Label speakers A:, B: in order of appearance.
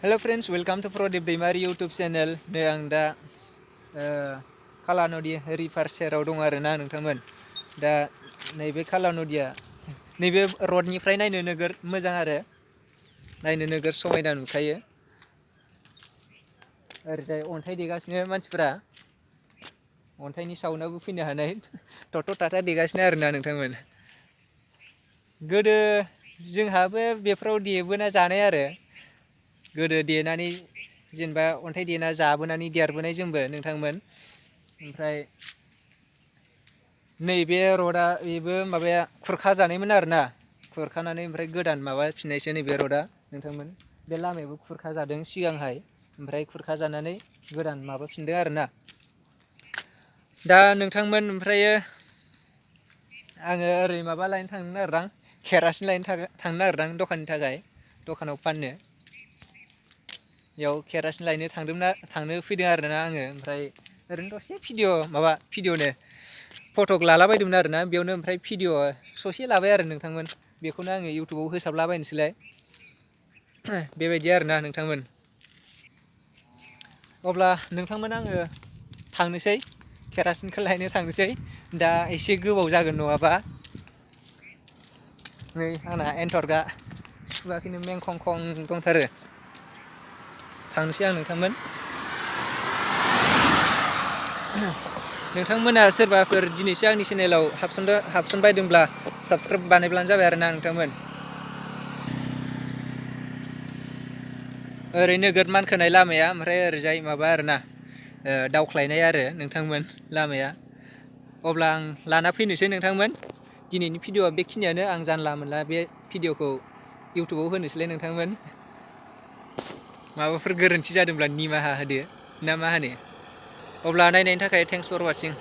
A: Hello friends, welcome to Prodip Daimary YouTube channel. नै आं दा काला नदी रिभार सेराव दं आरोना नोंथांमोन। दा नैबे काला नदिया नैबे रडनिफ्राय नायनो नोगोर मोजां आरो नायनो नोगोर समायना नुखायो। ओरैजाय अन्थाइ देगासिनो मानसिफोरा अन्थाइनि साउन्डआबो फैनो हानाय थथ' थाथा देगासिनो आरोना नोंथांमोन। गोदो जोंहाबो बेफोराव देबोना जानाय आरो गोदो देनानै जेनेबा अन्थाइ देना जाबोनानै देरबोनाय जोंबो नोंथांमोन। ओमफ्राय नैबे रडआ बेबो माबाया खुरखा जानायमोन आरोना खुरखानानै ओमफ्राय गोदान माबा फिननायसो नैबे रडआ नोंथांमोन। बे लामायाबो खुरखा जादों सिगांहाय ओमफ्राय खुरखा जानानै गोदान माबाफिनदों आरोना। दा नोंथांमोन ओमफ्रायो आङो ओरै माबा लायनो थांनो नागिरदां केरासिन लायनो थांनो नागिरदां दखाननि थाखाय दखानाव फाननो। बेयाव केरासिन लायनो थांनो फैदों आरोना आङो। ओमफ्राय ओरैनो दसे भिडिअ'नो फटक लाला बायदोंमोन आरोना बेयावनो ओमफ्राय भिडिअ ससे लाबाय आरो नोंथांमोन। बेखौनो आङो इउटुबाव होसाबलाबायनोसैलाय बेबायदि आरोना नोंथांमोन। अब्ला नोंथांमोन आङो थांनोसै केरासिनखौ लायनो थांनोसै दा एसे गोबाव जागोन नङाबा। नै आंना एन्थरगा सुवाखैनो मेंखंखं दंथारो। थांनोसै आं नोंथांमोन। नोंथांमोना सोरबाफोर दिनैसो आंनि चेनेलाव हाबसनबायदोंब्ला साबसक्राइब बानायब्लानो जाबाय आरोना नोंथांमोन। ओरै नोगोद मानखोनाय लामाया ओमफ्राय ओरैजाय माबा आरोना दावख्लायनाय आरो नोंथांमोन लामाया। अब्ला आं लाना फैनोसै नोंथांमोन। दिनैनि भिडिअ'आ बेखिनियानो। आं जानला मोनला बे भिडिअ'खौ इउटुबाव होनोसैलाय नोंथांमोन। माबाफोर गोरोन्थि जादोंब्ला निमाहा होदो ना मा होनो। अब्ला नायनायनि थाखाय थेंक्स फर वाचिं।